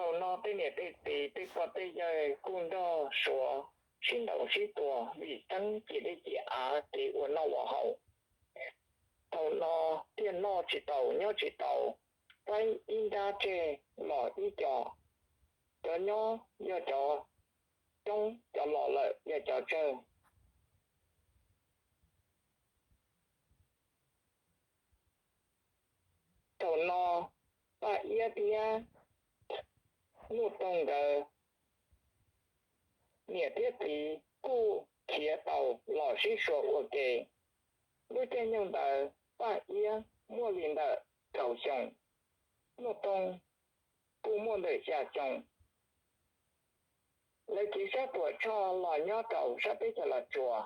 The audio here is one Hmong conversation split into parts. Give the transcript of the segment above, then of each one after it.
Thaum no tej niam tej txiv tej pog tej yawg kuj nrog Suav sib ntaus sib tua vim teeb ciam dej ciam av kev ua noj ua haus. Thaum no thiaj noj tsis tau nyob tsis tau, faib ib nrab tseg los ib co, cov nyob yog cov coob, cov los lawm yog cov tsawg. Thaum no Paj Iab thiab Nuj Toog nkawd niam thiab txiv kuj khiav tau los sib Suav ua ke. Lub caij nyoog ntawd Paj Iab muaj li ntawm rau xyoo, Nuj Toog kuj muaj ntawm xya xyoo. Lawv cev sab Tuam Tshoj los nyob rau sab teb chaws Los Tsuas,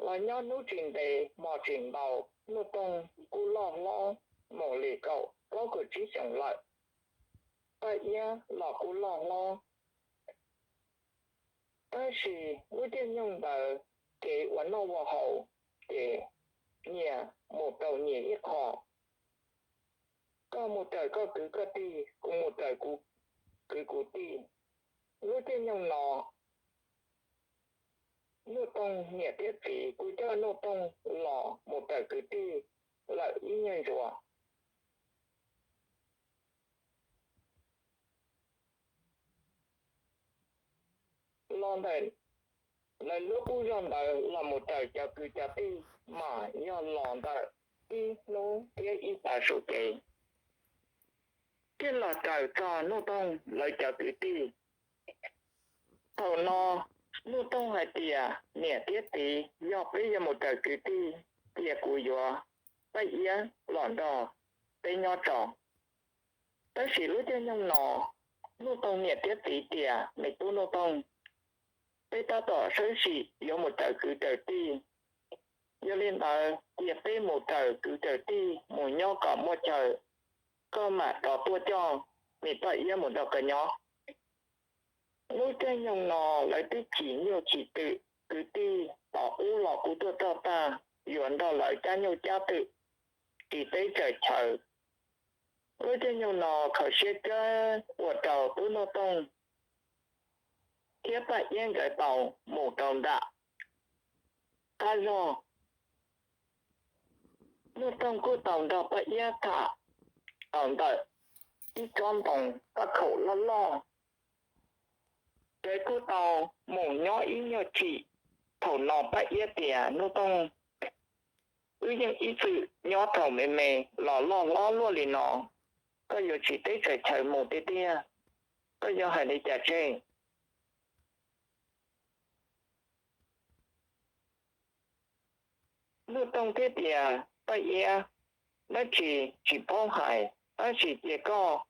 los nyob hnub tsis ntev hmo tsis ntau, Nuj Toog kuj loj hlob mus li kaum plaub kaum tsib xyoos lawm, Paj Iab los kuj loj hlob. Tab sis lub caij nyoog ntawd kev ua noj ua haus ces nyias mus rau nyias ib qho, koj mus raws koj kwv koj tij, kuv mus raws kuv kwv kuv tij. Lub caij nyoog no Nuj Toog niam thiab txiv kuj coj Nuj Toog los mus raws kwv tij lawm ib nyuag ntsuav. Los ntawm lawv lub qub zog ntawd los mus raws cov kwv cov tij mas yog los ntawm ib hnub thiab ib tav su kev thiaj los raws txog Nuj Toog lawv cov kwv tij. Thaum no Nuj Toog hais tias, niam thiab txiv, yog peb yuav mus raws kwv tij, cia kuv yuav Paj Iab los nrog peb nyob tso. Tab sis lub caij nyoog no Nuj Toog niam thiab txiv tias, me tub Nuj Toog, peb tab tom sawb sim yuav mus raws kwv raws tij. Yog li ntawd cia peb mus raws kwv raws tij mus nyob kom muaj chaw, koj mam rov tuaj coj me Paj Iab mus nrog koj nyob. Lub caij nyoog no lawv twb chim nyuj chim twm, kwv tij tom ub los kuj tuaj txog tag, yuav nrog lawv cab nyuj cab twm ris teb tsaws chaw. Lub caij nyoog no khaws siab kawg ua rau tub Nuj Toog thiab Paj Iab nkawd tau mus rau nram qab zog. Nuj Toog kuj tau nrog Paj Iab tham tau ntawm ib tsob ntoo faj khaum loj loj. Nkawd kuj tau mus nyob ib nyuag chim. Thaum no Paj Iab tias, Nuj Toog, wb yeej ib txwm nyob thaum me me los loj hlob luaj li no, koj yuav tsiv teb tsaws chaw mus tiag tiag, koj yuav hais li cas tseg? Nuj Toog thiaj tias, Paj Iab, dab tsi tsis paub hais, tab sis cia koj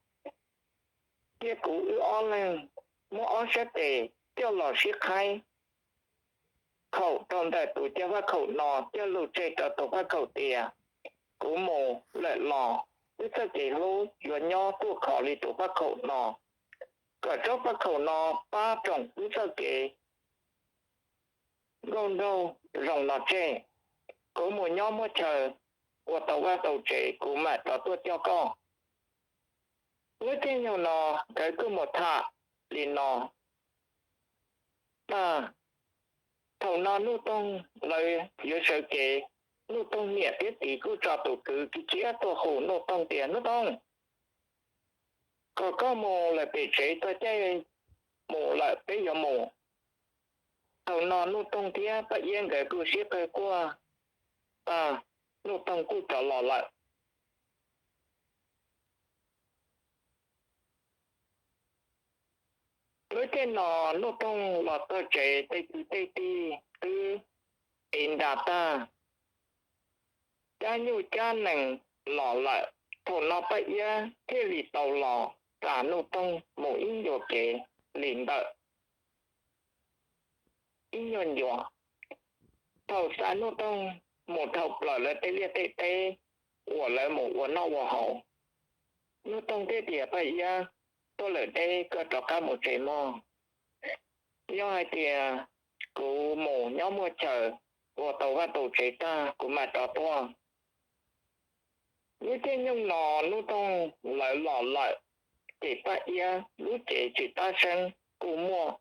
thiab kuv wb ob leeg muab ob sab tes coj los sib qhaib khaum rau ntawm tus caj faj khaum no, coj lus tseg rau tus faj khaum tias, kuv mus lawm los, wb txoj kev hlub yuav nyob tuaj khov li tus faj khaum no, kom tsob faj khaum no pab roos wb txoj kev nkauj nraug zoo no tseg. Kuv mus nyob muaj chaw ua tau vaj tau tsev, kuv mam rov tuaj coj koj. Lub caij nyoog no nkawd kuj mus tham li no tag. Thaum no Nuj Toog lawv yuav sawv kev, Nuj Toog niam thiab txiv kuj tso tus kwv kiv kiab tuaj hu Nuj Toog tias, Nuj Toog, kom koj mus lawm pem tsev, txog caij mus lawm peb yuav mus. Thaum no Nuj Toog thiab Paj Iab nkawd kuj sib qawg quaj tag, Nuj Toog kuj rov los lawm. Lub caij no Nuj Toog los txog tsev, tej kwv tej tij twb ev nra tag, cab nyuj cab nees los lawm. Thaum no Paj Iab thiaj li tau los txais Nuj Toog mus ib ncua kev li ntawm ib nyuag ncua. Thaum xa Nuj Toog mus dhau plaws lawv tej liaj tej teb uas lawv mus ua noj ua haus, Nuj Toog thiaj tias, Paj Iab, tuaj lawm deb, koj rov qab mus tsev mog. Yog hais tias kuv mus nyob muaj chaw ua tau vaj tau tsev tag, kuv mam rov tuaj. Lub caij nyoog no Nuj Toog lawv los lawm, ces Paj Iab lub cev tsis tab seeb kuj muaj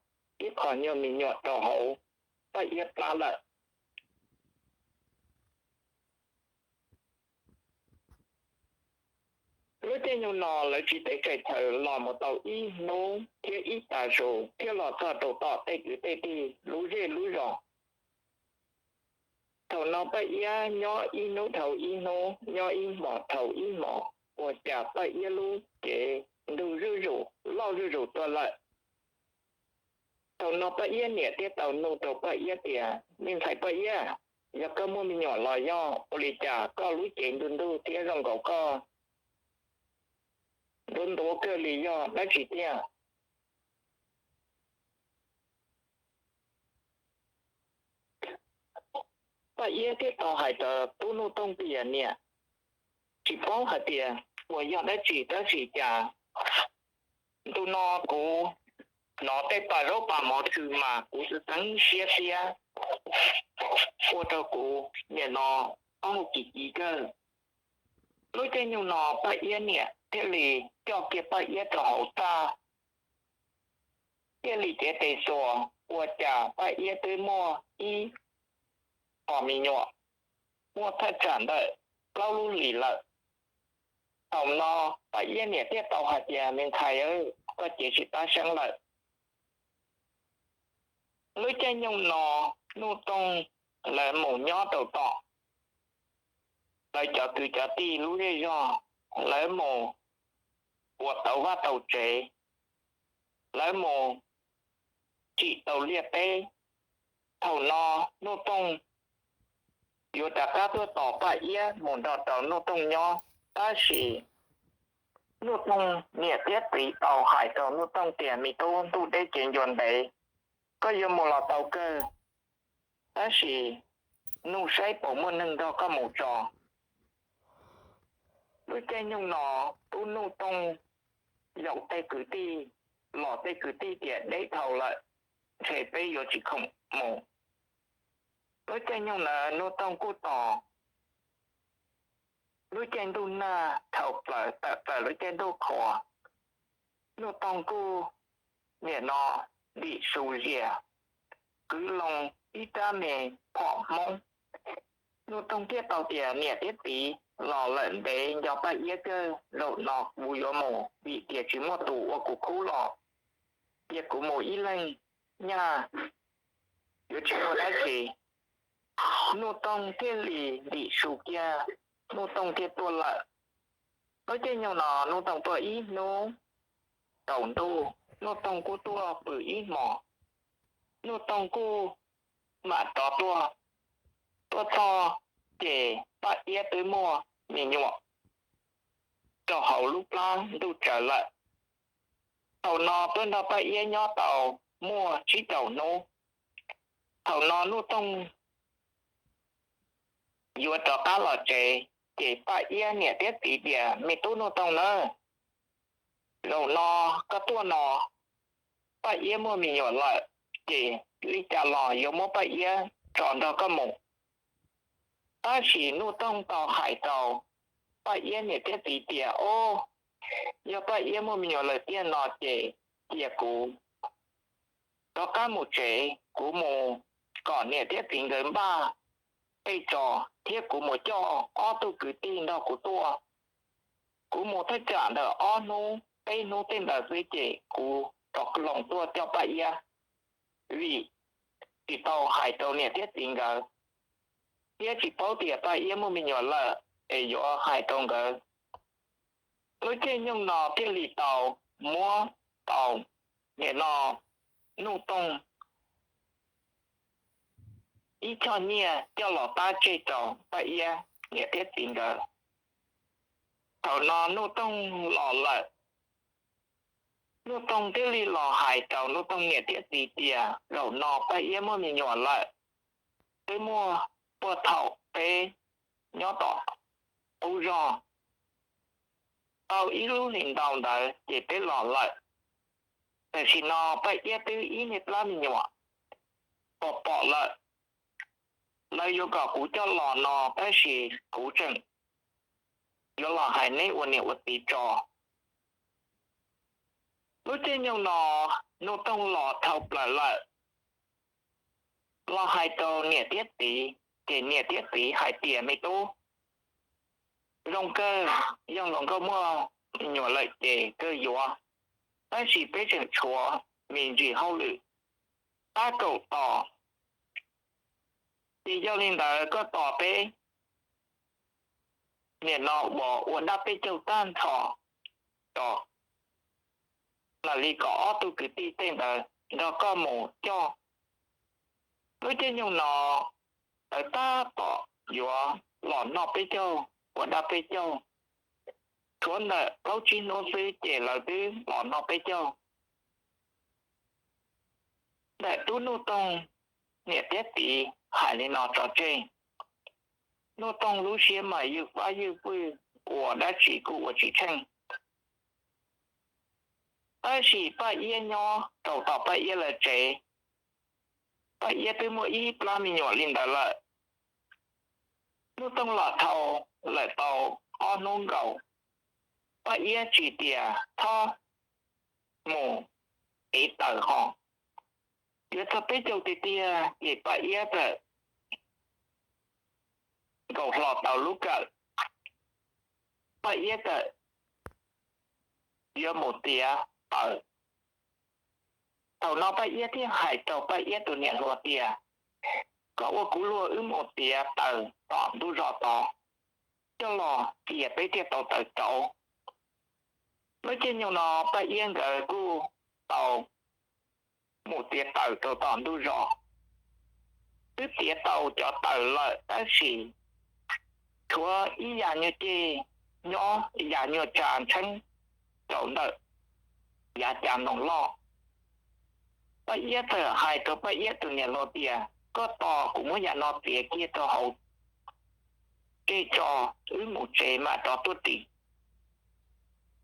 ib qho nyuag me nyuam rau hauv Paj Iab plab lawm. Lub caij nyoog no lawv tsiv teb tsaws chaw los mus tau ib hnub thiab ib tag su thiab los txog rau tom tej kwv tej tij lub zej lub zos. Thaum no Paj Iab nyob ib hnub dhau ib hnub, nyob ib hmos dhau ib hmos, ua cas Paj Iab lub cev ntug zuj zus loj zuj zus tuaj lawm. Thaum no Paj Iab niam thiaj tau nug rau Paj Iab tias, Me ntxhais Paj Iab, yog koj muaj me nyuam los yog ua li cas koj lub cev ntug ntug thiab zoo nkaus koj ntuav ntuav kawg li yog dab tsi tiag? Paj Iab thiaj tau hais rau tub Nuj Tooj tias, Niam, tsis paub hais tias puas yog dab tsi tab sis cas ntu no kuv hnov tej pa zaub pa mov tshwm mas kuv txeev siab thiab ua rau kuv nim no taub hau kis kis kawg. Lub caij nyoog no Paj Iab niam thiaj li coj kiag Paj Iab rau hauv txaj, thiaj li cev tes xuas, ua cas Paj Iab twb muaj ib qho me nyuam muaj thaj tsam ntawm plaub lub hlis lawm. Thaum no Paj Iab niam thiaj tau hais tias, Me ntxhais, koj cev tsis tab seeb lawm. Lub caij nyoog no Nuj Tooj lawv mus nyob rau tom lawv cov kwv cov tij lub zej zog, lawv mus ua tau vaj tau tsev, lawv mus tsim tau liaj teb. Thaum no Nuj Tooj yuav rov qab tuaj tos Paj Iab mus nrog rau Nuj Tooj nyob, tab sis Nuj Tooj niam thiab txiv tau hais rau Nuj Tooj tias, Me tub, ntuj deb cev ncua ntev, koj yuav mus los tau kawg, tab sis nug saib puas muaj neeg nrog koj mus tso. Lub caij nyoog no tub Nuj Tooj yaum tej kwv tij, los tej kwv tij tias deb dhau lawm, ntshe peb yuav tsis khoom mus. Lub caij nyoog ntawd Nuj Tooj kuj tos lub caij ntuj nag dhau plaws tawm plaws lub caij ntuj qhua, Nuj Tooj kuj nim no ntim su zias, kwv loo ib rab me phom hmoob. Nuj Tooj thiaj tau tias, Niam thiab txiv, los lawm ntev nco Paj Iab kawg, zaum no kuv yuav mus vim tias tsis muaj tus ua kuv khub los, cia kuv mus ib leeg nyaj yuav tsis muaj dab tsi. Nuj Tooj thiaj li ntim su kiag, Nuj Tooj thiaj tuaj lawm. Lub caij nyoog no Nuj Tooj tuaj ib hnub tsaus ntuj, Nuj Tooj kuj tuaj pw ib hmos, Nuj Tooj kuj mam rov tuaj. Tuaj txog ces Paj Iab twb muaj me nyuam rau hauv lub plab ntuj tsaws lawm. Thaum no tuaj nrog Paj Iab nyob tau muaj tsib rau hnub. Thaum no Nuj Tooj yuav rov qab los tsev, ces Paj Iab niam thiab txiv tias, Me tub Nuj Tooj nawb, zaum no koj tuaj no, Paj Iab muaj me nyuam lawm, ces li cas los yuav muab Paj Iab tso nrog koj mus. Tab sis Nuj Tooj tau hais rau Paj Iab niam thiab txiv tias, Ob, yog Paj Iab muaj me nyuam lawm tiag no ces cia kuv rov qab mus tsev, kuv mus kom niam thiab txiv nkawd npaj tej tso, thiab kuv mus coj ob tug kwv tij nrog kuv tuaj. Kuv mus thaj tsam ntawm ob hnub peb hnub tej ntawd xwb ces kuv rov los tuaj coj Paj Iab, vim tsis tau hais rau niam thiab txiv nkawd, thiab tsis paub tias Paj Iab muaj me nyuam lawm es yuav hais rau nkawd. Lub caij nyoog no thiaj li tau muab tau nim no Nuj Tooj ib choj nyiaj coj los pab tseg rau Paj Iab niam thiab txiv nkawd. Thaum no Nuj Tooj los lawm, Nuj Tooj thiaj li los hais rau Nuj Tooj niam thiab txiv tias, Zaum no Paj Iab muaj me nyuam lawm, twb muaj puag thaum peb nyob tom qub zog tau ib lub hlis ntau ntawd ces peb los lawm. Tam sim no Paj Iab twb ib niag plab me nyuam pom pom lawm. Lawv yuav kom kuv coj los no tab sis kuv tseem yuav los hais neb ua niam ua txiv tso. Lub caij nyoog no Nuj Toog los dhau plaws lawm, los hais rau niam thiab txiv, ces niam thiab txiv hais tias, Me tub, zoo kawg, yog hluas nkauj muaj me nyuam lawm ces kawg yuav, tab sis peb tseem tshuav me ntsis hauj lwm tab kaum tos. Ces yog li ntawd koj tos peb niam no uas ua dab peb caug tag nrho tso, mam li kom ob tug kwv tij tej ntawd nrog koj mus coj. Lub caij nyoog no lawv tab tom yuav los noj peb caug, ua dab peb caug, tshuav ntawm plaub tsib hnub xwb ces lawv twb los noj peb caug. Ntawm tub Nuj Toog niam thiab txiv hais li no tso tseg, Nuj Toog lub siab mas ywj fab ywj fwj, ua dab tsi kuj ua tsis tsheej. Tab sis Paj Iab nyob rau tom Paj Iab lawv tsev, Paj Iab twb muaj ib plab me nyuam li ntawd lawm. Nuj Toog los dhau lawm tau ob hnub nkaus, Paj Iab tsis tias txhob mus ev taws ho. Yuav txog peb caug tiag tiag ces Paj Iab txawm nkaus hlo tau lub kawm, Paj Iab txawm yuav mus tiav taws. Thaum no Paj Iab thiaj hais rau Paj Iab tus niam hluas tias, Koj ua kuv luag, wb mus tiav taws tom ntug zos tod coj los cia peb thiaj tau taws rauv. Lub caij nyoog no Paj Iab nkawd kuj tau mus tiav taws rau tom ntug zos. Twb tiav tau cov taws lawm tab sis tshuav ib yam nyuag ceg nyob, ib yam nyuag tsa ntsheeb rau ntawm yav cav ntoo loj. Paj Iab txawm hais rau Paj Iab tus niam hluas tias, Koj tos kuv muab yam no tiav kiag rau hauv ceg tso, wb mus tsev mam rov tuaj ris.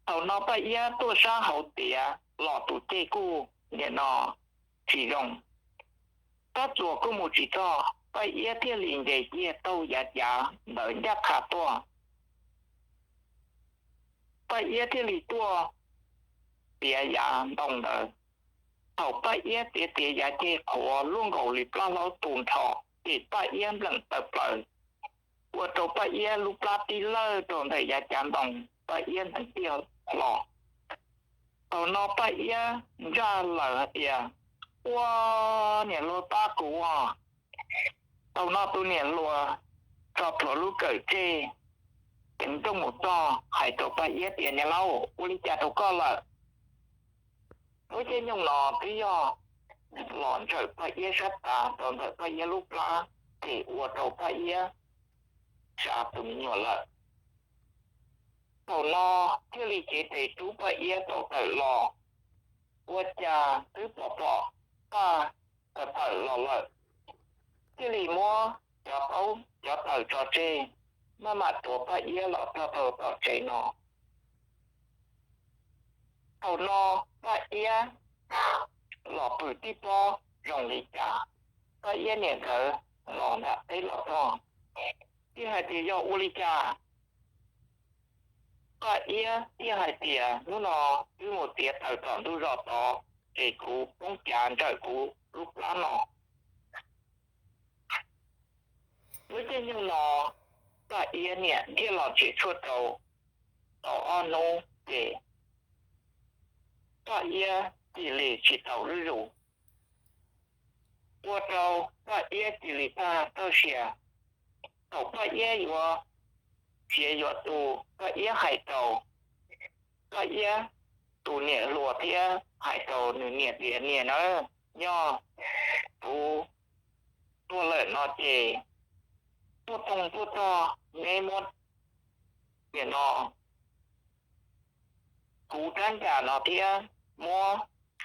Thaum no Paj Iab tuaj sab hauv tiav los tus ceg kuj nim no tsis zoo, tab txuas kuj mus tsis txog, Paj Iab thiaj li nce kiag taug yav cav ntawd ncaj qha tuaj. Paj Iab thiaj li tuaj tiav yav ntoo ntawd. Thaum Paj Iab tiav tiav yav ceg qhuav luaj nkaus li plab hlaub tu nrho, ces Paj Iab npleem tawm plaws, ua rau Paj Iab lub plab tib lawj rau ntawm yav cav ntoo, Paj Iab ntees tiaj hlo. Thaum no Paj Iab ntsaj lawm hais tias, Ua, niam hluas pab kuv os! Thaum no tus niam hluas tso plhuav lub kawm tseg, ceev nrooj mus txog hais rau Paj Iab tias, Niam laus, ua li cas rau koj lawm? Lub caij nyoog no twb yog los ntsawm Paj Iab sab tav rau ntawm Paj Iab lub plab, ces ua rau Paj Iab tsa tus me nyuam lawm. Thaum no thiaj li cev tes rub Paj Iab tau tawm los, ua cas twb pom pom Paj tawm los lawm, thiaj li muab cov taub cov taws tso tseg, maj mam tuav Paj Iab los txog rau tom tsev no. Thaum no Paj Iab los pw tib pob zoo li cas, Paj Iab niam nkawd los nram teb los txog, thiaj hais tias, Yog ua li cas? Paj Iab thiaj hais tias, Hnub no wb mus txiav taws tom ntug zos tod, ces kuv poob cav ntsawm kuv lub plab no. Lub caij nyoog no Paj Iab niam ntiag los tsev tshuaj rau tau ob hnub ces Paj Iab cia li tsis tau zuj zus, ua rau Paj Iab cia li tag txoj sia. Thaum Paj Iab yuav khiav yuav tu, Paj Iab hais rau Paj Iab tus niam hluas thiab hais rau nws niam tias, Niam na, yog kuv tuag lawm no ces tuaj toog tuaj txog neb muab, nim no kuv rab ncas no thiab muab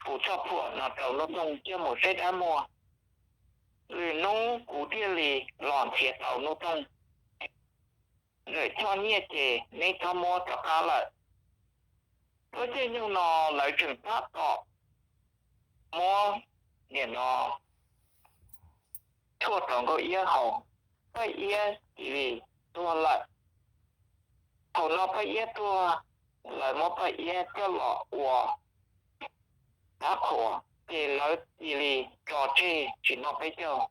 kuv txoj phuam no rau Nuj Toog coj mus saib dab muag. Lwm hnub kuv thiaj li los nrhiav tau Nuj Toog. Lawm choj nyiaj ces neb txhob muab rov qab lawm. Lub caij nyoog no lawv tseem tab tom muab nim no tshuaj rau Nkauj Iab haus, Paj Iab cia li tuag lawm. Thaum no Paj Iab tuag, lawv muab Paj Iab coj los ua dab qhuas, ces lawv cia li tso tseg tsis noj peb caug.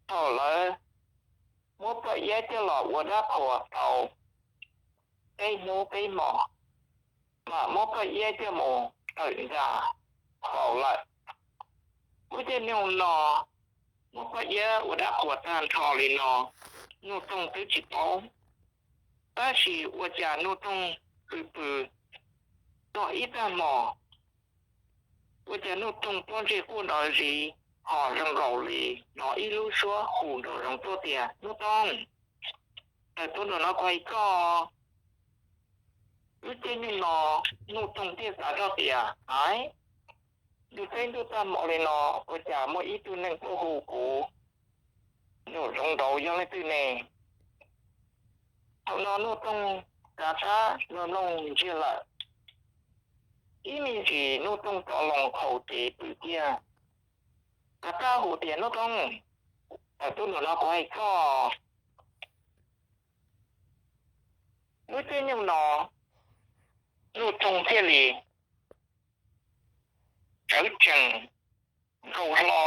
Thaum lawv muab Paj Iab coj los ua dab qhuas tau peb hnub peb hmo, mas muab Paj Iab coj mus tawm ntxa faus lawm. Lub caij nyoog no muab Paj Iab ua dab qhuas tag nrho li no, Nuj Toog twb tsis paub. Tab sis ua cas Nuj Toog pw pw txog ib tag hmo, ua cas Nuj Toog pob ntseg quaj nrov zis, ho zoo nkaus li hnov ib lub suab hu nraum zoov tuaj tias, Nuj Toog, tawm tuaj nram no kuv hais koj. Lub caij nyoog no Nuj Toog thiaj xav zoj tias, Aib, ntuj teb ntuj tag hmo li no, ua cas muaj ib tug neeg tuaj hu kuv nraum zoov nraud yog leej twg ne? Thaum no Nuj Toog rov qab los mloog ntsiag lawm. Ib me ntsis Nuj Toog rov los qhaus cev pw kiag, rov qab hu tias, Nuj Toog, tawm tuaj nram no kuv hais koj. Lub caij nyoog no Nuj Toog thiaj li sawv tsees nkaus hlo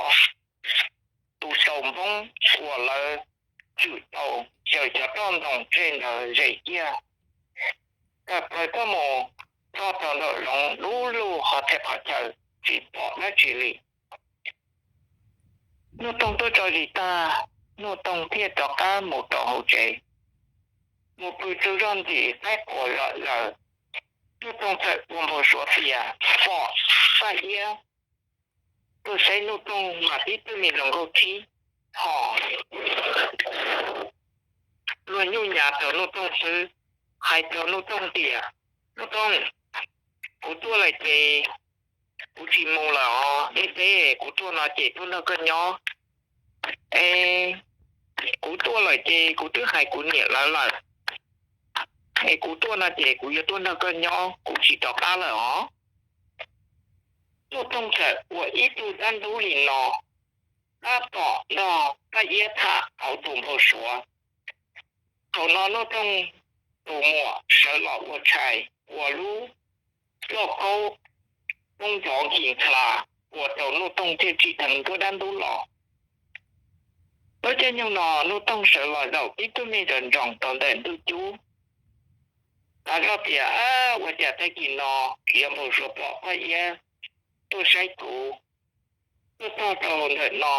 tus xaus npoob uas lawv tswm tau xyaw cov roj ntoos tseg ntawd zes kiag, tawm plaws tuaj mus txog rau nraum zoov dub lug ho thaj qhov chaw tsis pom dab tsi li. Nuj Toog tuaj tso zis tag, Nuj Toog thiaj rov qab mus rau hauv tsev, mus pw tsaug zog ntxim qaib quas zom zaws. Nuj Toog txawm ua npau suav tias pom Paj Iab tuaj saib Nuj Toog mas tib tug me hluas nkauj khib ho luag nyuj nyav rau Nuj Toog xwb, hais rau Nuj Toog tias, Nuj Toog, kuv tuaj lawm ces kuv tsis mus lawm os, neb peb kuv tuaj no ces tuaj nrog koj nyob. Es kuv tuaj lawm ces kuv twb hais kuv niam lawv lawm, es kuv tuaj no ces kuv yuav tuaj nrog koj nyob, kuv tsis rov qab lawm os. Nuj Toog txawm ua ib tug dab ntub li no tab tom nrog Paj Iab tham hauv tus npau suav. Thaum no Nuj Toog tus muam sawv los ua tshais ua lub lauj kaub poob ntxov nkis nklas ua rau Nuj Toog thiaj tsim dheev nruab dab ntub los. Lub caij nyoog no Nuj Toog sawv los zaum tib tug me ntsoos ntsoos rau ntawm ntug cub. Xav zoj tias, Ab, ua cas tag kis no yuav npau suav pom Paj Iab tuaj saib kuv, tuaj txog rau ntawm no,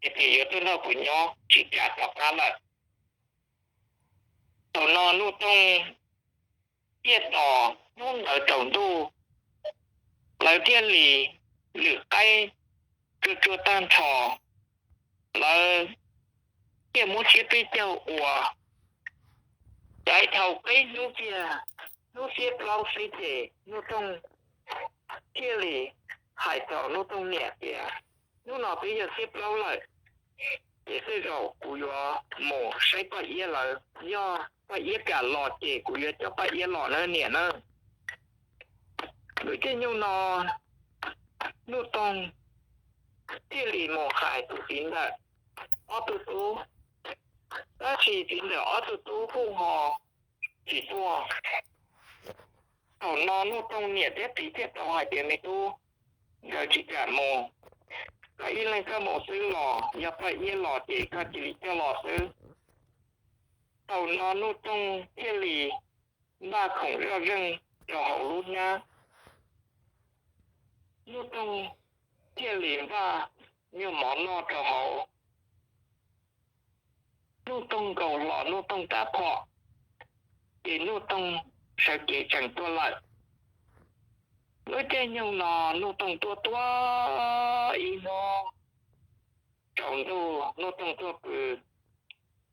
es tias yuav tuaj nrog kuv nyob tsis kam rov qab lawm. Thaum no Nuj Toog thiaj tos hnub ntawd tsaus ntuj, lawv thiaj li lwm qaib tsuag tsuag tag nrho, lawv thiaj muab siab peb caug ua. Lawv dhau peb hnub kiag, hnub xiab plaub xwb ces Nuj Toog thiaj li hais rau Nuj Toog niam tias, Hnub no twb yog xiab plaub lawm, ces tej zaum kuv yuav mus saib Paj Iab lawv, yog Paj Iab kam los ces kuv yuav coj Paj Iab los na niam na. Lub caij nyoog no Nuj Toog thiaj li mus hais tus txiv ntawm ob tug tub, tab sis txiv ntawm ob tug tub kuj ho tsis tuaj. Thaum no Nuj Toog niam thiab txiv thiaj tau hais tias, Me tub, nkawd tsis kam mus, koj ib leeg koj mus xwb los yog Paj Iab los ces koj cia li coj los xwb. Thaum no Nuj Toog thiaj li npaj khoom zoj zeeg rau hauv lub hnab. Nuj Toog thiaj li npaj nyuag mov noj rau hauv. Nuj Toog nkaus hlo Nuj Toog rab phom, ces Nuj Toog sawv kev tsees tuaj lawm. Lub caij nyoog no Nuj Toog tuaj tuaj ib hnub tsaus ntuj Nuj Toog tuaj pw.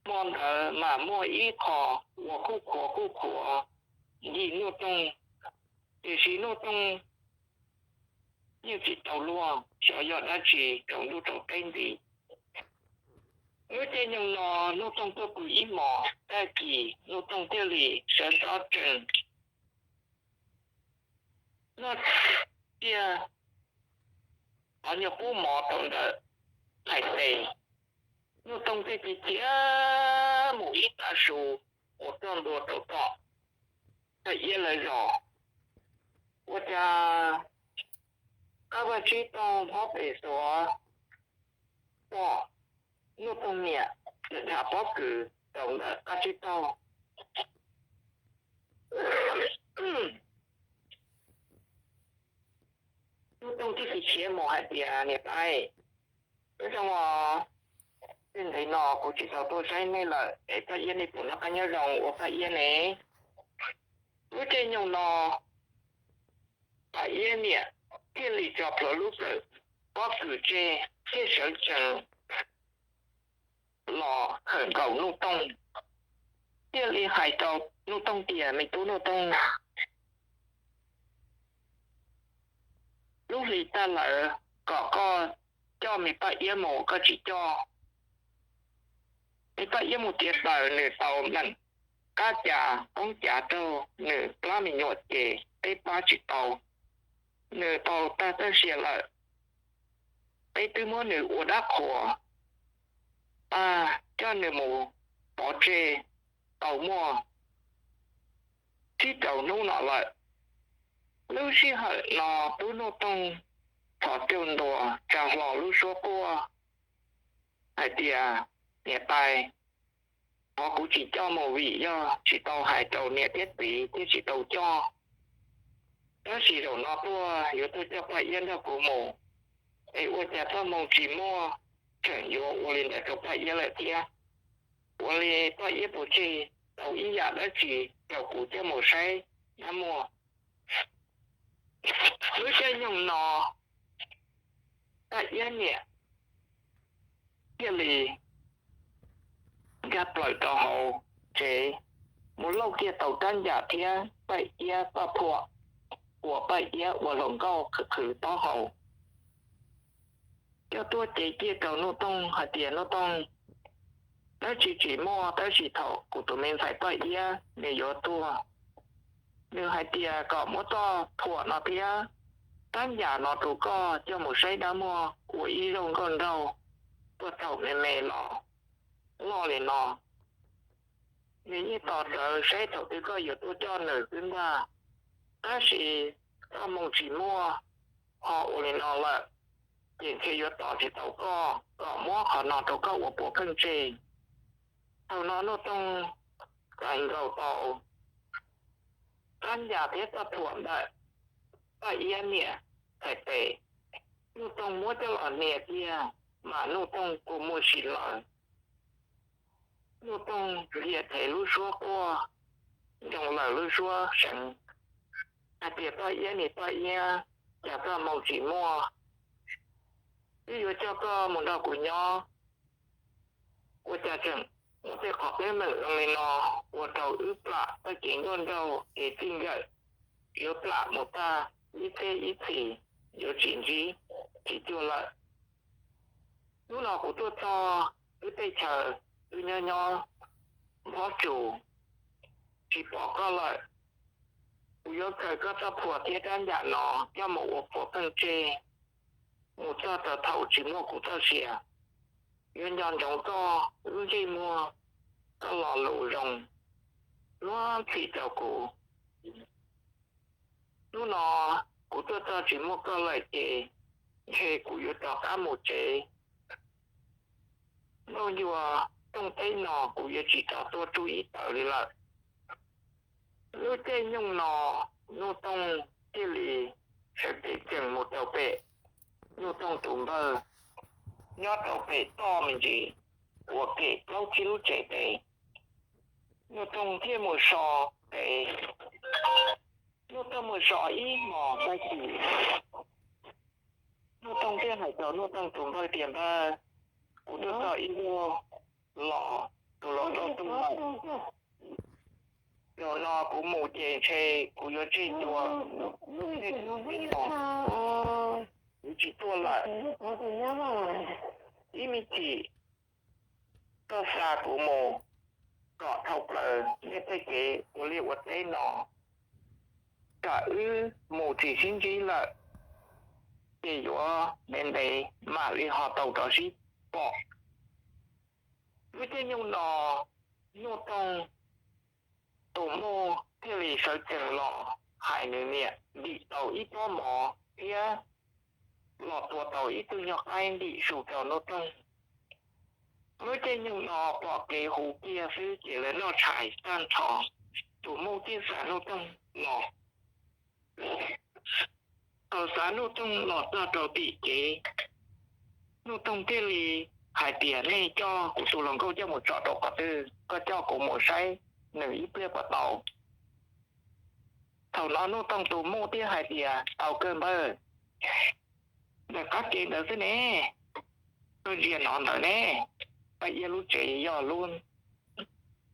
Hmo ntawd mas muaj ib qho ua kuj qhuav kuj qhuav ncig Nuj Toog, tiam sis Nuj Toog yeej tsis tau luag xyov yog dab tsi rau ntuj rau teb nti. Lub caij nyoog no Nuj Toog tuaj pw ib hmos, tag kis Nuj Toog thiaj li sawv ntxov tsees noj tsiaj, qhov nyuag pub mov rau ntawm hais tes. Nuj Toog thiaj cia mus ib tav su mus txog ntua rau tom Paj Iab lawv zos. Ua cas qab vaj tsib taug pob pem suav, pom Nuj Toog niam tseem nqa pob kws rau ntawm qab tsib taug. Nuj Toog thiaj khiav mus hais tias, Niam tais, nyob zoo os, txij ntev no kuv tsis tau tuaj saib nej lawm es Paj Iab nej puas noj qab nyob zoo ua Paj Iab ne? Lub caij nyoog no Paj Iab niam thiaj li tso plhuav lub kawm pob kws tseg thiab sawv tsees los khawm nkaus Nuj Toog, thiaj li hais rau Nuj Toog tias, Me tub Nuj Toog, lub hli tag lawm, kom koj coj me Paj Iab mus koj tsis coj. Me Paj Iab mus txiav taws, nws tau meem qab cas poob cav raug nws plab me nyuam ces peb pab tsis tau. Nws tau tag txoj sia lawm, peb twb muab nws ua dab qhuas, coj nws mus pov tseg tau muaj tsib rau hnub no lawm. Lub sij hawm no tub Nuj Toog thov caug ntua tsa hlo lub suab quaj hais tias, Niam tais, qhov kuv tsis coj mus vim yog tsis tau hais rau niam thiab txiv thiaj tsis tau coj. Tab sis zaum no tuaj yuav tuaj coj Paj Iab nrog kuv mus, es ua cas txoj hmoo tsis muaj, tseem yuav ua li ntawd rau Paj Iab lawm thiab. Ua li Paj Iab puas tseg tau ib yam dab tsi rau kuv coj mus saib dab muag? Lub caij nyoog no Paj Iab niam thiaj li nkag plaws rau hauv tsev, mus lauj kiag tau rab ncas thiab Paj Iab txoj phuam uas Paj Iab ua hluas nkauj qhwv taub hau, coj tuaj cev kiag rau Nuj Toog hais tias, Nuj Toog, dab tsi tsis muaj, tab sis thaum kuv tus me ntxhais Paj Iab nws yuav tuag, nws hais tias kom muab txoj phuam no thiab rab ncas no rau koj coj mus saib dab muag ua ib zaug nkauj nraug, puag thaum me me los loj li no, nws yeej tos rawv saib thaum twg koj yuav tuaj coj nws xwb ntag. Tab sis txoj hmoo tsis muaj, ho ua li no lawm, ces ntshe yuav tos tsis tau koj kom muab qhov no rau koj ua puav pheej tseg. Thaum no Nuj Toog txais nkaus tau rab ncas thiab txoj phuam ntawm Paj Iab niam txhais tes, Nuj Toog muab coj los hnia kiag, mas Nuj Toog kua muag si lawm. Nuj Toog nthias thev lub suab quaj, nroo laws lub suab seev hais tias, Paj Iab, niam Paj Iab, cas txoj hmoo tsis muaj, wb yuav coj koj mus nrog kuv nyob, ua cas tseem muaj tej qhov teeb meem zoo li no, ua rau wb plam txoj kev nkauj nraug kev txij nkawm, yuav plam mus tag ib txhiab ib txhis, yuav tsis ntsib tsis cuag lawm. Hnub no kuv tuaj txog wb teb chaws, wb nyob nyob nphob tsus, tsis pom koj lawm. Kuv yuav khaws koj txoj phuam thiab rab ncas no coj mus ua puav pheej tseg, mus txog rau thaum tsis muaj kuv txoj sia, yuav nco ntsoov koj lub ntsej muag, koj lo lus zoo luag ntxhi rau kuv. Hnub no kuv tuaj txog tsis muaj koj lawm ces ntshe kuv yuav rov qab mus tsev. Nplooj ncua tooj teb no kuv yuav tsis rov tuaj tsuj ib tawm li lawm. Lub caij nyoog no Nuj Toog thiaj li sawv cev tsees mus rau pem Nuj Toog tus npawg nyob rau pem toj me ntsis uas kem plaub tsib lub tsev pem. Nuj Toog thiaj mus so pem, Nuj Toog mus so ib hmos tag kis, Nuj Toog thiaj hais rau Nuj Toog tus npawg tias, Npawg, kuv tuaj txog ib vuag los tus hluas nkauj tuaj lawm. Zaum no kuv mus ces ntshe kuv yuav tseg tua. Kuv tsis tuaj lawm. Ib me chim koj xa kuv mus kom dhau plaws nej tej kev ua liaj ua teb no, kom wb mus tsis sib ntsib lawm, ces yuav ntev ntev mam li ho tau rov sib pom. Lub caij nyoog no Nuj Toog tus muam thiaj li sawv tsees los hais nws niam ntim tau ib pob mov thiab los tua tau ib tug nyuag qaib ntim su rau Nuj Toog. Lub caij nyoog no pom kev huv kiag xwb ces lawv noj tshais tag nrho, tus muj thiaj xa Nuj Toog los. Thaum xa Nuj Toog los txog rau tim kev, Nuj Toog thiaj li hais tias, nej coj kuv tus hluas nkauj coj mus tso rau qhov twg, koj coj kuv mus saib nws ib pliag puas tau? Thaum no Nuj Toog tus muj thiaj hais tias, tau kawg npawg, ntawm qab kev ntawd xwb ne, koj ntsia no ntawd ne, Paj Iab lub tsev yog lub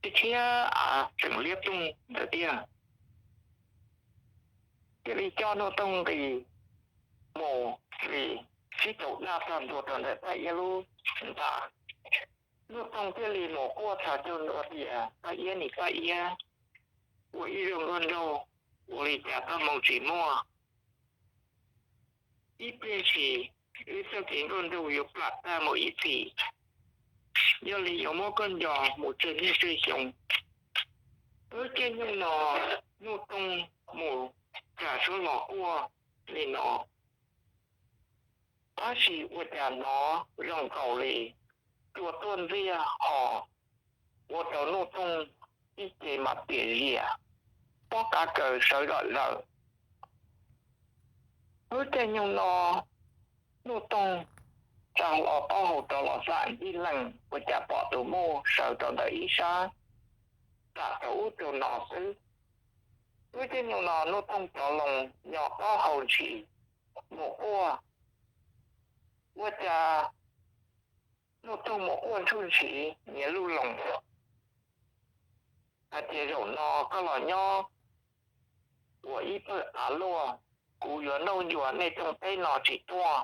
tshiab tshiab av tseem liab ploog ntawd tiag. Thiaj li coj Nuj Toog nqis mus li sib caum daj txog ntua rau ntawm Paj Iab lub ntxa. Nuj Toog thiaj li mus quaj txhos caug ntua tias, Paj Iab, nim Paj Iab, ua ib zaug nkauj nraug ua li cas txoj hmoo tsis muaj, ib pliag ntshis wb txoj kev nkauj nraug yuav plam tag mus ib txhis, yog li yuav muab koj nco mus tsawg niaj tsawg xyoo. Lub caij nyoog no Nuj Toog mus tsa suab los quaj li no, tab sis ua cas hnov zoo nkaus li cua tuaj ntxiag ho ua rau Nuj Toog ib ce mas piam zias, pob qa kaws sawv zom zaws. Lub caij nyoog no Nuj Toog tsa hlo taub hau rau los xam ncig lees ua cas pom tus muj sawv rau ntawm ib sab, xam rau ub rau no xwb. Lub caij nyoog no Nuj Toog rov loo nyo taub hau ntshis mus quaj. Ua cas Nuj Toog mus quaj ntshuj ntshis niag luj loos hais tias, zaum no koj los nyob ua ib pawg av luaj, kuv yuav nrauj ncua nej rooj teb no tsis tuaj.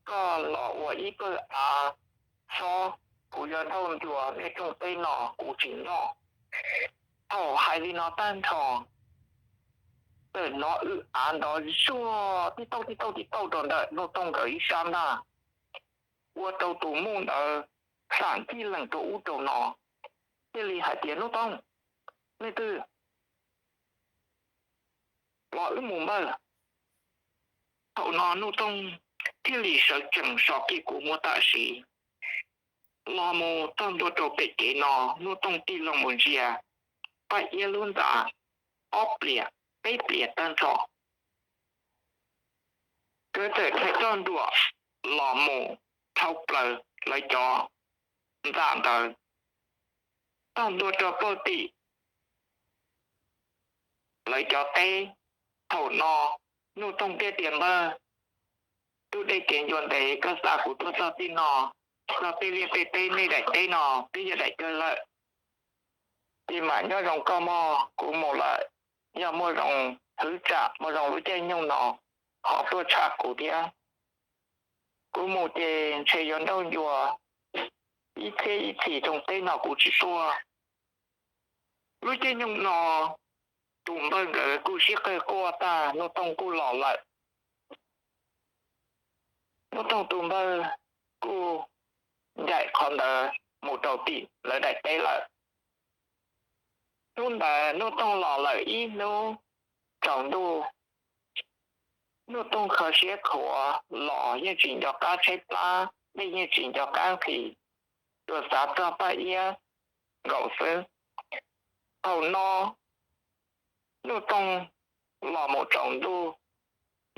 Koj los ua ib pawg av xob, kuv yuav nrauj ncua nej rooj teb no kuv tsis noj. Thaum hais li no tag nrho, txawm hnov w av nrov zuag tib tauj tib tauj tib tauj rau ntawm Nuj Toog nkawd ib sab ntag, ua rau tus muj ntawd xam ncig lees rau ub rau no, thiaj li hais tias, Nuj Toog, leej twg los wb mus npawg. Thaum no Nuj Toog thiaj li sawv tsees so kiag kua muag tam sim los mus txog ntua rau pem kev no, Nuj Toog tig loo mus ntsia Paj Iab lub ntxa ob pliag peb pliag tag nrho, nkawd txawm rhais roj nruam los mus dhau plaws lawv cov ntxa ntawd txog ntua rau pem tim lawv cov teb. Thaum no Nuj Toog thiaj tias, npawg, tub dej kev ncua ntev koj xa kuv tuaj txog tim no, txog tej liaj tej teb nej daim teb no twb yog daim kawg lawm, ces mam nyob zoo koj mog, kuv mus lawm. Yog muaj zoo hwv tsam muaj zoo lub caij nyoog no ho tuaj tshaj kuv thiab. Kuv mus ces ntshe yuav nrauj ncua ib txhiab ib txhis rooj teb no kuv tsis tuaj. Lub caij nyoog no tus npawg nkawd kuj sib qawg quaj tag, Nuj Toog kuj los lawm. Nuj Toog tus npawg kuj ncaim qhov ntawd mus rau tim lawv daim teb lawm. Hnub ntawd Nuj Toog los lawm ib hnub tsaus ntuj, Nuj Toog kho siab khuav los yeej tsis nco qab tshaib plab, dej yeej tsis nco qab nqhis, tsuas xav txog Paj Iab nkaus xwb. Thaum no Nuj Toog los mus tsaus ntuj,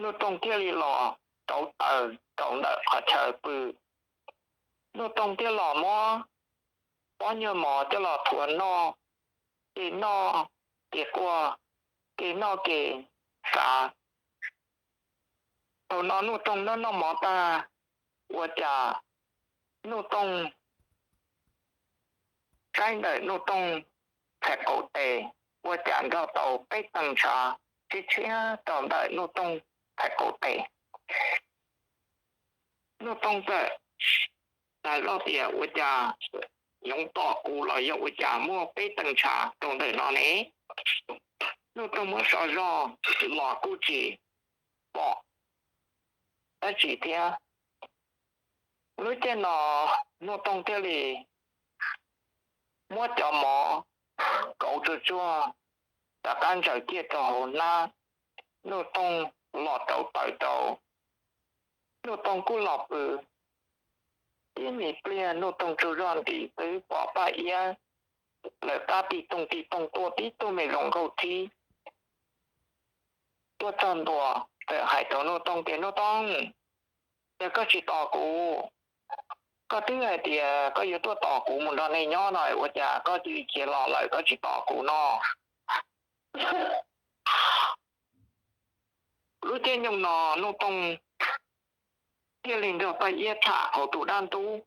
Nuj Toog thiaj li los rauv taws rau ntawm qhov chaw pw. Nuj Toog thiaj los muab pob nyuag mov coj los thuav noj, ces noj ces quaj, ces noj ces xav. Thaum no Nuj Toog noj noj mov tag, ua cas Nuj Toog saib ntawm Nuj Toog txhais qau tes, ua cas nrog tau peb tee ntshav tshiab tshiab rau ntawm Nuj Toog txhais qau tes. Nuj Toog txawm xav zoj tias ua cas yoov tom kuv los yog ua cas muaj peb tee ntshav rau ntawm no ne. Nuj Toog muab so zog los kuj tsis pom dab tsi thiab. Lub caij no Nuj Toog thiaj li muab cov mov kauv tsuag tsuag rov qab ntsaws ciaj rau hauv hnab. Nuj Toog los rauv taws rau Nuj Toog kuj los pw. Ib me pliag Nuj Toog tsaug zog nti twb pom Paj Iab lawv qab ti toog ti toog tuaj tib tug me zoo nkauj thib tuaj txog ntua, txawm hais rau Nuj Toog tias, Nuj Toog, cas koj tsis tos kuv? Koj twb hais tias koj yuav tuaj tos kuv mus nrog nej nyob no, ua cas koj cia li khiav los lawm koj tsis tos kuv no? Lub caij nyoog no Nuj Toog thiaj li nrog Paj Iab tham hauv tus dab ntub.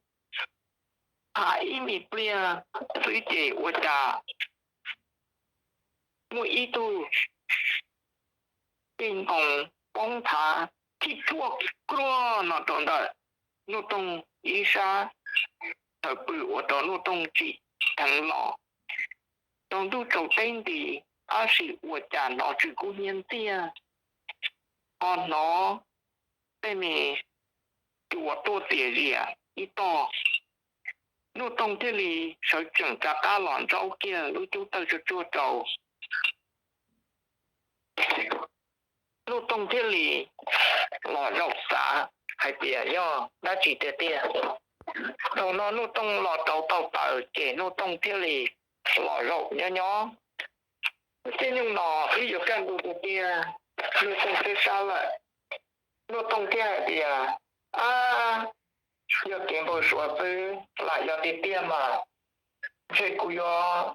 Tham ib me pliag xwb ces ua cas muaj ib tug tij ntoo poob thav thib ruaj kruaj no rau ntawm Nuj Toog ib sab chaw pw ua rau Nuj Toog tsim dheev los. Tsaus ntuj tsaus teb nti, tab sis ua cas hnov tsw kub hnyiab ntxiag, ho hnov tej me cua tuaj txias zias ib tog. Nuj Toog thiaj li sawv tsees rov qab los ntsaub kiag lub cub tawj tsuag tsuag rau. Nuj Toog thiaj li los zaum xav hais tias yog dab tsi tiag tiag. Thaum no Nuj Toog los rau tau taws ces Nuj Toog thiaj li los zaum nyob nyob. Lub caij nyoog no twb yuav kaj ntug tiag tiag, Nuj Toog twb sab lawm. Nuj Toog thiaj hais tias, Ab, yog kev npau suav xwb lam yog tiag tiag mas ntshe kuv yuav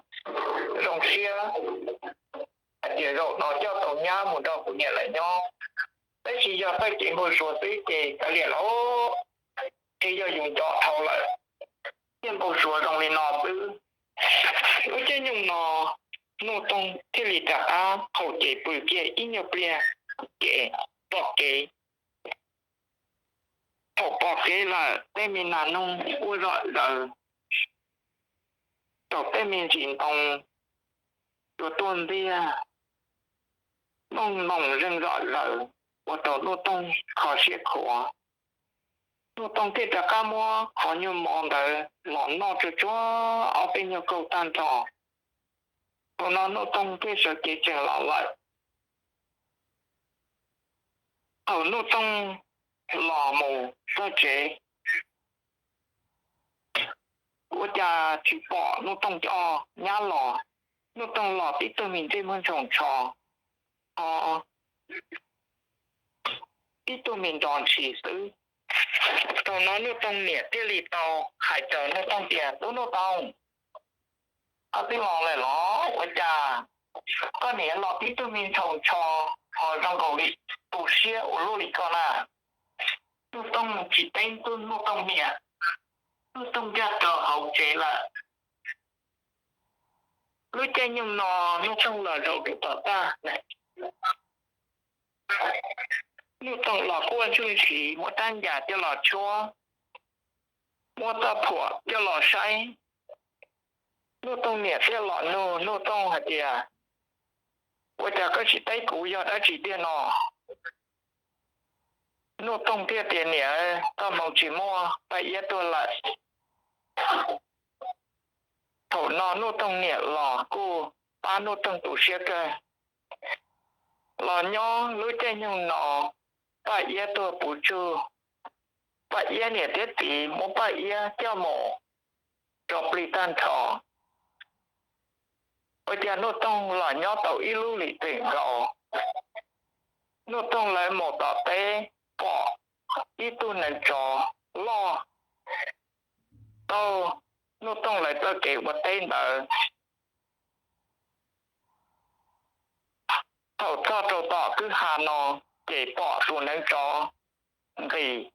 zoo siab hais tias zaum no coj tau nyab mus nrog kuv niam lawv nyob. Tab sis yog txoj kev npau suav xwb ces kav liam lauj, ntshe yog yus nco dhau lawm thiaj npau suav zoo li no xwb. Lub caij nyoog no Nuj Toog thiaj li rov qab haus ces pw kiag ib nyuag pliag ces pom kev. Thaum pom kev lawm tej me nas noog quaj zom zaws, thaum tej me ntsis ntoo tuaj tuaj ntxiag, nooj noos zeeg zom zaws, ua rau Nuj Toog kho siab khuav. Nuj Toog thiaj rov qab muab qhov nyuag mov ntawd los noj tsuag tsuag ob peb nyuag kauj tag nrho. Thaum no Nuj Toog thiaj sawv kev tsees los lawm. Thaum Nuj Toog los mus txog tsev, ua cas tsis pom Nuj Toog coj nyab los. Nuj Toog los tib tug me ntsej muag ntsoos ntsho, ho tib tug me nrov ntshis xwb. Thaum no Nuj Toog niam thiaj li tau hais rau Nuj Toog tias, Tub Nuj Toog, koj twb los lawm los? Ua cas koj niam los tib tug me ntsoos ntsho ho zoo nkaus li tu siab ua luaj li koj na? Nuj Toog tsis teb Nuj Toog niam, Nuj Toog nkag rau hauv tsev lawm. Lub caij nyoog no Nuj Toog los zaum rau tom txaj, Nuj Toog los quaj ntsuj ntshis, muab rab ncas coj los tshuab, muab txoj phuam coj los saib. Nuj Toog niam thiaj los nug Nuj Toog hais tias, Ua cas koj tsis teb kuv yog dab tsi tiag no? Nuj Toog thiaj tias, Niam, koj hmoo tsis muaj, Paj Iab tuag lawm. Thaum no Nuj Toog niam los kuj pab Nuj Toog tu siab kawg. Los nyob lub caij nyoog no, Paj Iab tuag puv tsug, Paj Iab niam thiab txiv muab Paj Iab coj mus rau plig tag nrho. Ua cas Nuj Toog los nyob tau ib lub lim tseem nkaus, Nuj Toog lawv mus tom teb pom ib tug neev tsov loj taug Nuj Toog lawv txoj kev ua teb ntawd. Thaum txog rau tom kwj ha no, ces pom tus neev tsov nqis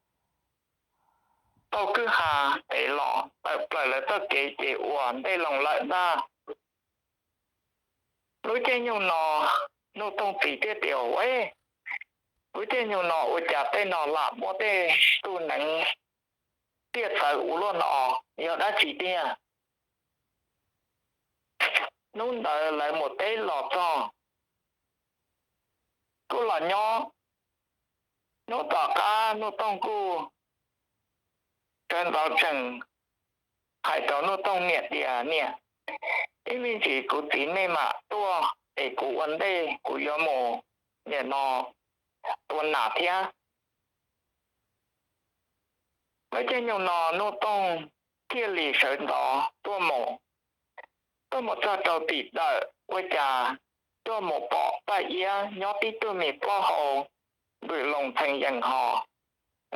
taug kwj ha es los tawm plaws lawv txoj kev ces ua ntej loo lawm ntag. Lub caij nyoog no Nuj Toog txiv thiaj tias, Ua, lub caij nyoog no ua cas tej no lam muab tej tug neev tiaj txawv ua luaj no, yog dab tsi tiag? Hnub ntawd lawv mus teb los txog, kuj los nyob. Hnub tom qab Nuj Toog kuj sawv ntxov tsees hais rau Nuj Toog niam tias, Niam, ib me ntsis kuv txiv nej mam tuaj es kuv ua ntej kuv yuav mus nim no tua nas thiab. Lub caij nyoog no Nuj Tooj thiaj li sawv ntxov tuaj mus, tuaj mus txog rau tim dawm ua cas tuaj mus pom Paj Iab nyob tib tug me plaub hau vwm loo txheev yees ho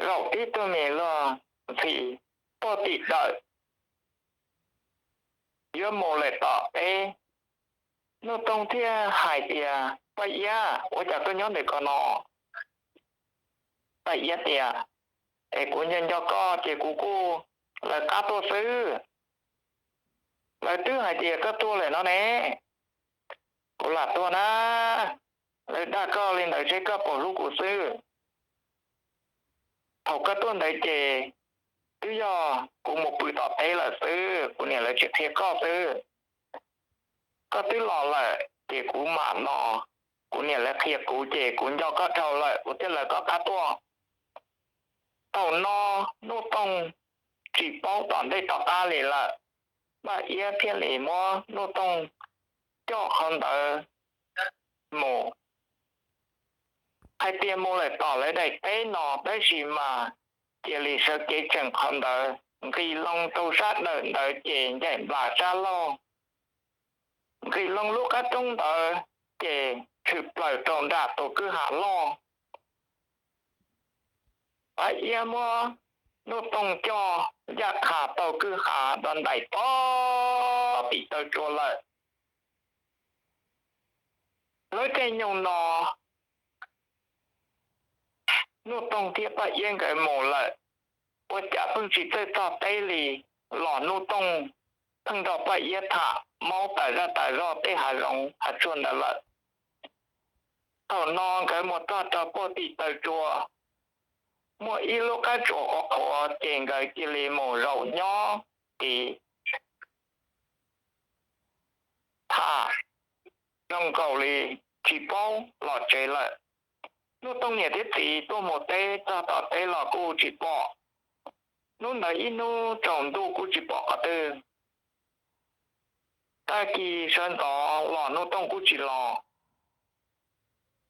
zaum tib tug me luag ntxhi puag tim dawm yuav mus lawm tom teb. Nuj Tooj thiaj hais tias, Paj Iab, ua cas koj nyob ntawm ko no? Paj Iab tias, Es kuv nco nco koj ces kuv kuj lawv qab tuaj xwb. Lawv twb hais tias koj tuaj lawm no ne. Kuv lam tuaj na. Lawv dag koj li ntawd seb koj puas hlub kuv xwb. Thaum koj tuaj ntawd ces twb yog kuv mus pw tom teb lawm xwb, kuv niam lawv tsis qhia koj xwb. Koj twb los lawm ces kuv mam los, kuv niam lawv qhia kuv ces kuv nco koj dhau lawm kuv thiaj lawv koj qab tuaj. Thaum no Nuj Tooj tsis paub tom ntej tom qab li lawm, Paj Iab thiaj li muab Nuj Tooj coj qhov ntawd mus. Hais tias mus lawm tom lawv daim teb no tab sis mas cia li sawv kev tseem qhov ntawd, nqis loo rau sab dawm ntawd ces ncaim nplas sab laug. Nqis loo lub qab roob ntawd ces tshwm plaws rau nram tus kwj ha loj. Paj Iab muab Nuj Tooj coj ncaj qha tau kwj ha do ntais pob tim taw tsua lawm. Lub caij nyoog no Nuj Tooj thiab Paj Iab nkawd mus lawm, ua cas pheej tsis txawj txog teb li, los Nuj Tooj pheej nrog Paj Iab tham maub tas zaj tas zog tej hav zoov hav tsuag ntawd lawm. Thaum no nkawd mus txog rau puag tim taw tsua, muaj ib lub qab tsuas qhuav qhuav ces nkawd cia li mus zaum nyob tid tham zoo nkaus li tsis paub los tsev lawm. Nuj Tooj niam thiab txiv tuaj mus teb txog tom teb los kuj tsis pom. Hnub ntawd ib hnub tsaus ntuj kuj tsis pom qhov twg. Tag kis sawv ntxov los Nuj Tooj kuj tsis los,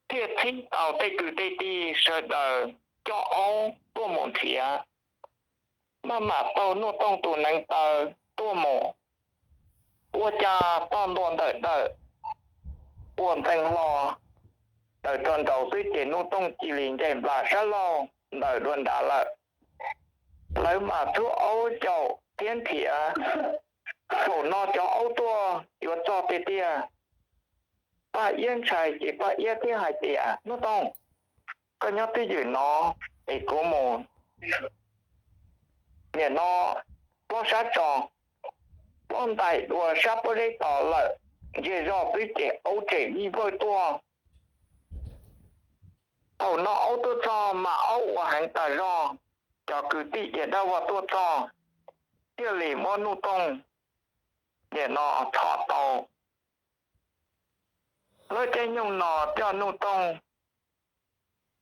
thiaj txhib tau tej kwv tej tij sawv daws coj aub tuaj mus nrhiav, maj mam taug Nuj Tooj tus neev taw tuaj mus. Ua cas tog ntua ntawm dawm ua ntxees hlo taws rau nraud xwb ces Nuj Tooj cia li ncaim nplas sab laug ntawm dua nrad lawm. Lawv mas txhub aub caum thiab nrhiav, thaum no cov aub tuaj yuav txog tiag tiag. Paj Iab ntshai ces Paj Iab thiaj hais tias, Nuj Tooj, koj nyob twj ywm no es kuv mus nim no plob sab tso. Plob ntais dua sab pob zeb tod lawm, ntsia zoj twb ces aub tsem vij vawj tuaj. Thaum no aub tuaj txog mas aub ua heev tas zog, cov kwv tij diav dab vog tuaj txog thiaj li muab Nuj Tooj nim no txhom tau. Lub caij nyoog no coj Nuj Tooj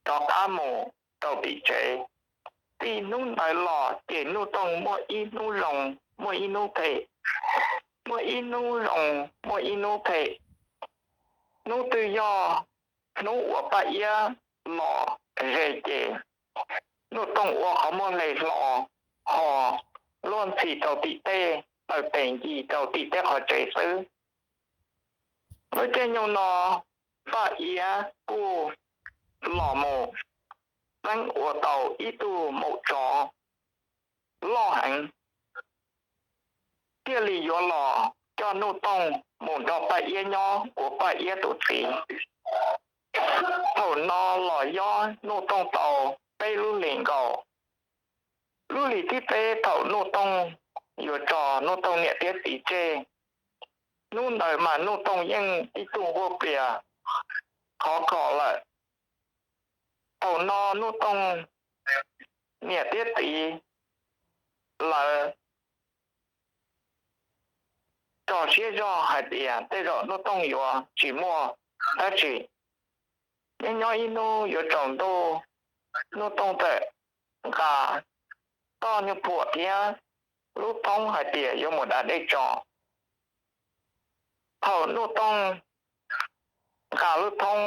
rov qab mus rau tim tsev. Txij hnub ntawd los ces Nuj Tooj muaj ib hnub zoo muaj ib hnub phem, muaj ib hnub zoo muaj ib hnub phem. Hnub twg yog hnub uas Paj Iab los ze ces Nuj Tooj ua qhov muag hle hlo ho luag ntxhi rau tim tej, taw tes ncig rau tim tej qhov tsev xwb. Lub caij nyoog no Paj Iab kuj los mus txeeb ua tau ib tug maum tsov loj heev, thiaj li yuav los coj Nuj Tooj mus nrog Paj Iab nyob ua Paj Iab tus txiv. Thaum no los yob Nuj Tooj tau peb lub hlis nkaus. Lub hlis thib peb thaum Nuj Tooj yuav tso Nuj Tooj niam thiab txiv tseg, hnub ntawd mas Nuj Tooj yeej ib tug nquag plias khov kho lawm. Thaum no Nuj Tooj niam thiab txiv lawv tso siab zog hais tias tej zaum Nuj Tooj yuav tsis muaj dab tsi. Nyob nyob ib hnub yuav tsaus ntuj, Nuj Tooj txawm nqa toj nyuag phuam thiab lub thoob hais tias yuav mus da dej tso. Thaum Nuj Tooj nqa lub thoob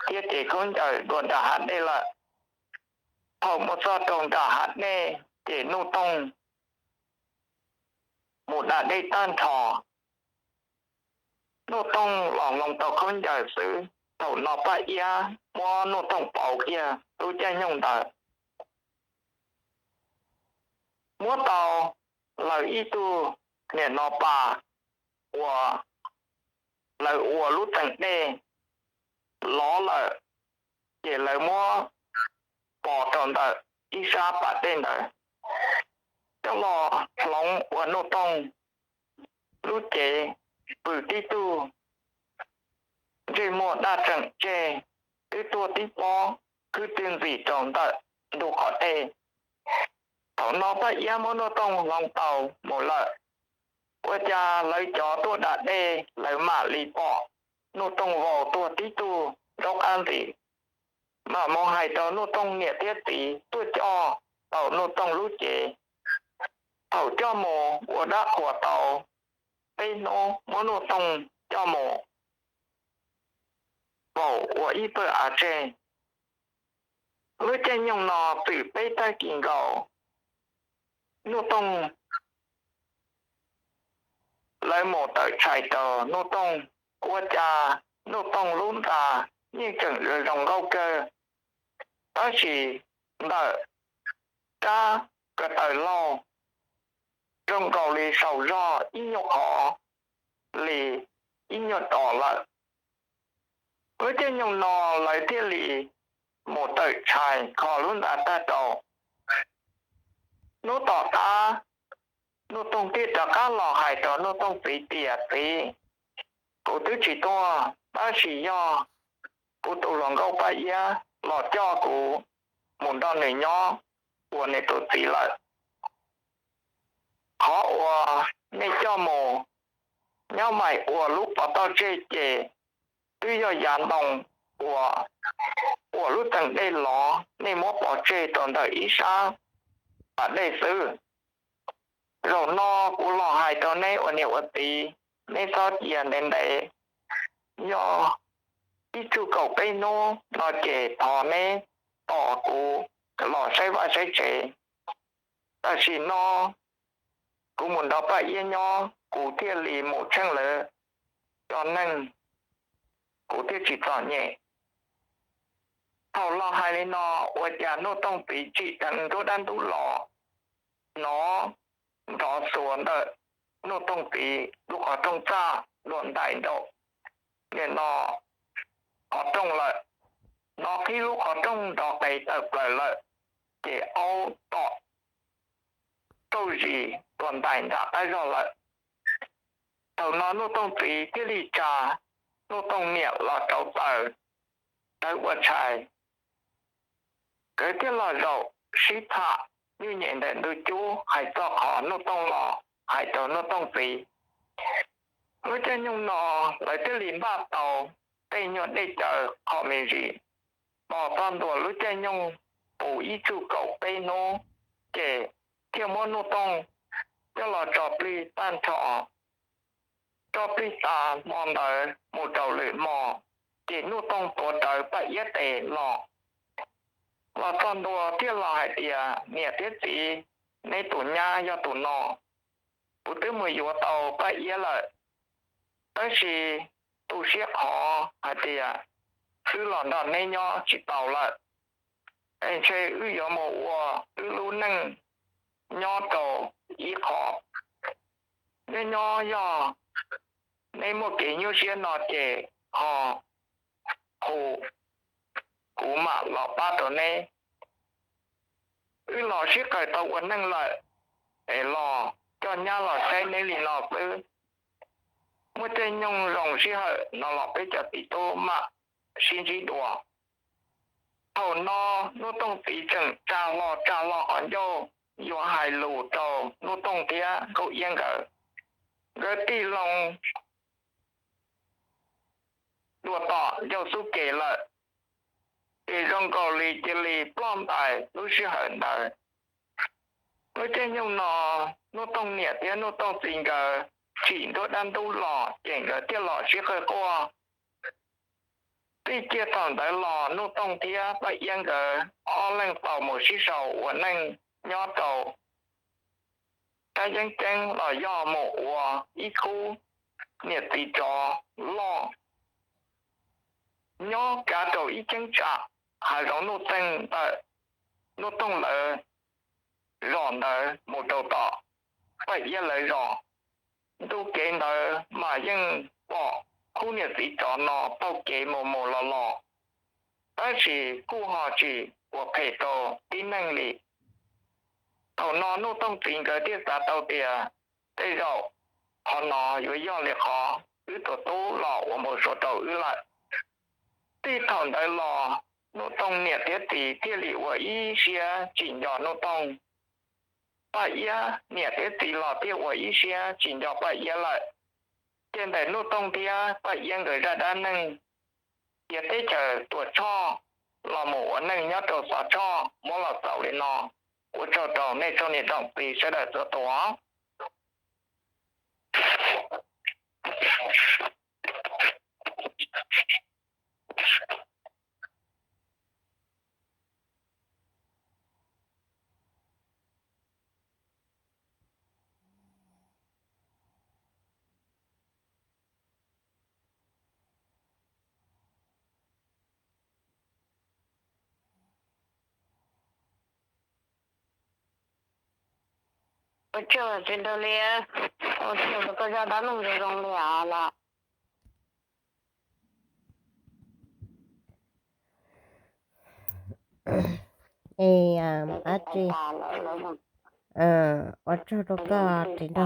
thiab cev khaub ncaws dua nram hav dej lawm, thaum mus txog rau nram hav dej, ces Nuj Toog mus da dej tag nrho. Nuj Toog los hloov tau khaub ncaws xwb, thaum no Paj Iab muab Nuj Toog pauv kiag lub caij nyoog ntawd. Muab tau lawv ib tug niam no pas uas lawv ua lub teem dej lov lawm, ces lawv muab pov rau ntawm ib sab pas dej ntawd, coj los hloov ua Nuj Toog lub cev pw tib tug, ntsej muag daj tseem tseg, twb tuag tib pob, khwb twb ntxim rau ntawm ntug qhov dej. Thaum no Paj Iab muab Nuj Toog hloov tau mus lawm, ua cas lawv cov tuaj da dej lawv mam li pom Nuj Toog vau tuag tib tug nraub qab ntxiv, mam mus hais rau Nuj Toog niam thiab txiv tuaj coj tau Nuj Toog lub cev. Thaum coj mus ua dab qhuas tau peb hnub, muab Nuj Toog coj mus faus ua ib pawg av tseg. Lub caij nyoog no txwm peb tag kis nkaus, Nuj Toog, lawv mus tawm tshais rau Nuj Toog, ua cas Nuj Toog lub nra yeej tseem zoo nkauj kawg, tab sis ntawm rab ko taw laug zoo nkaus li saum zog ib nyuag qhov li ib nyuag dos lawm. Lub caij nyoog no lawv thiaj li mus tawm tshais kho lub nra tag rau. Hnub tom qab, Nuj Toog thiaj rov qab los hais rau Nuj Toog txiv tias, Txiv, kuv twb tsis tuag, tab sis yog kuv tus hluas nkauj Paj Iab los coj kuv mus nrog nws nyob ua nws tus txiv lawm. Qhov uas nej coj mus nyob mais ua lub pov toj tseg ces twb yog yav ntoo uas ua lub teem dej lov nej muab pov tseg rau ntawm ib sab pas dej xwb. Zaum no kuv los hais rau neb ua niam ua txiv, neb txhob cia ntev ntev, yog ib tsug kaum peb hnub no ces thov neb tos kuv los saib vaj saib tsev. Tam sim no kuv mus nrog Paj Iab nyob, kuv thiaj li mus tsheej lawv cov neeg, kuv thiaj tsis txom nyem. Thaum los hais li no, ua cas Nuj Toog txiv tsim dheev nruab dab ntub los, hnov nrov xuav ntawm Nuj Toog txiv lub qhov rooj txaj dua ntais nraum nim no qhov rooj lawm. Hnov qhib lub qhov rooj nrov qes tawm plaws lawm, ces aub tom rauj zis dua ntais nram qab zog lawm. Thaum no Nuj Toog txiv thiaj li tsa Nuj Toog niam los rauv taws tawv ua tshais. Nkawd thiaj los zaum sib tham nyuj nyem ntawm ntug cub hais txog qhov Nuj Toog los hais rau Nuj Toog txiv. Lub caij nyoog no lawv thiaj li npaj tau tej nyuag dej cawv qho me ntsis. Los txog ntua lub caij nyoog puv ib tsug kaum peb hnub, ces thiaj muab Nuj Toog coj los tso plig tag nrho. Tso plig tas hmo ntawd mus rau lwm hmo, ces Nuj Toog tuav rawv Paj Iab tes los. Los txog ntua thiaj los hais tias, Niam thiab txiv, neb tus nyab yog tus no. Kuv twb mus yuav tau Paj Iab lawm, tab sis tu siab qhov hais tias wb los nrog neb nyob tsis tau lawm, es ntshe wb yuav mus ua wb lub neej nyob rau ib qho. Nyob nyob yog neb muaj kev nyuaj siab no ces ho hu kuv mam los pab rau neb. Wb los sib qawm tau ua neej lawm, es los coj nyab los saib neb li no xwb. Muaj caij nyoog zoo sij hawm no los peb cov txiv tub mam sib ntsib dua. Thaum no Nuj Toog txiv tseem tsa hlo tsa hlo qhov ncauj yuav hais lus rau Nuj Toog thiab Nkauj Iab nkawd. Nkawd tig loo dua tom ncauj xub ke lawm, ces zoo nkaus li cia li ploj ntais lub sij hawm ntawd. Lub caij nyoog no Nuj Toog niam thiab Nuj Toog txiv nkawd tsim nruab dab ntub los ces nkawd thiaj los sib qawg quaj. Txij kiag thaum ntawd los Nuj Toog thiab Paj Iab nkawd ob leeg tau mus sib sau ua neej nyob rau sab yeeb ceeb los yog mus ua ib khub niam txiv tsov loj nyob kav rau ib cheeb tsam hav zoov Nuj Toog ntawm Nuj Toog lawv zos ntawd mus rau tom Paj Iab lawv zos. Ntu kev ntawd mas yeej pom khub niam txiv tsov no taug kev mus mus los los, tab sis kuj ho tsis ua phem rau tib neeg li. Thaum no Nuj Toog txiv nkawd thiaj xav tau tias tej zaum qhov no yuav yog li qhov wb tus tub los ua npau suav rau wb lawm. Txij thaum ntawd los Nuj Toog niam thiab txiv thiaj li ua ib siab tsis nco Nuj Toog. Paj Iab niam thiab txiv los thiaj ua ib siab tsis nco Paj Iab lawm. Ces ntawm Nuj Toog thiab Paj Iab nkawd zaj dab neeg cia teb chaws Tuam Tshoj los mus ua neej nyob rau Xov Tshoj muab los xaus li no. Ua tsaug rau nej tsoom niam tsoom txiv sawv daws txhua tus. Ua tsaug txiv nraug Liab, ua tsaug rau koj zaj dab neeg zoo zoo li os los. Es dab tsi, ua tsaug rau koj txiv nraug.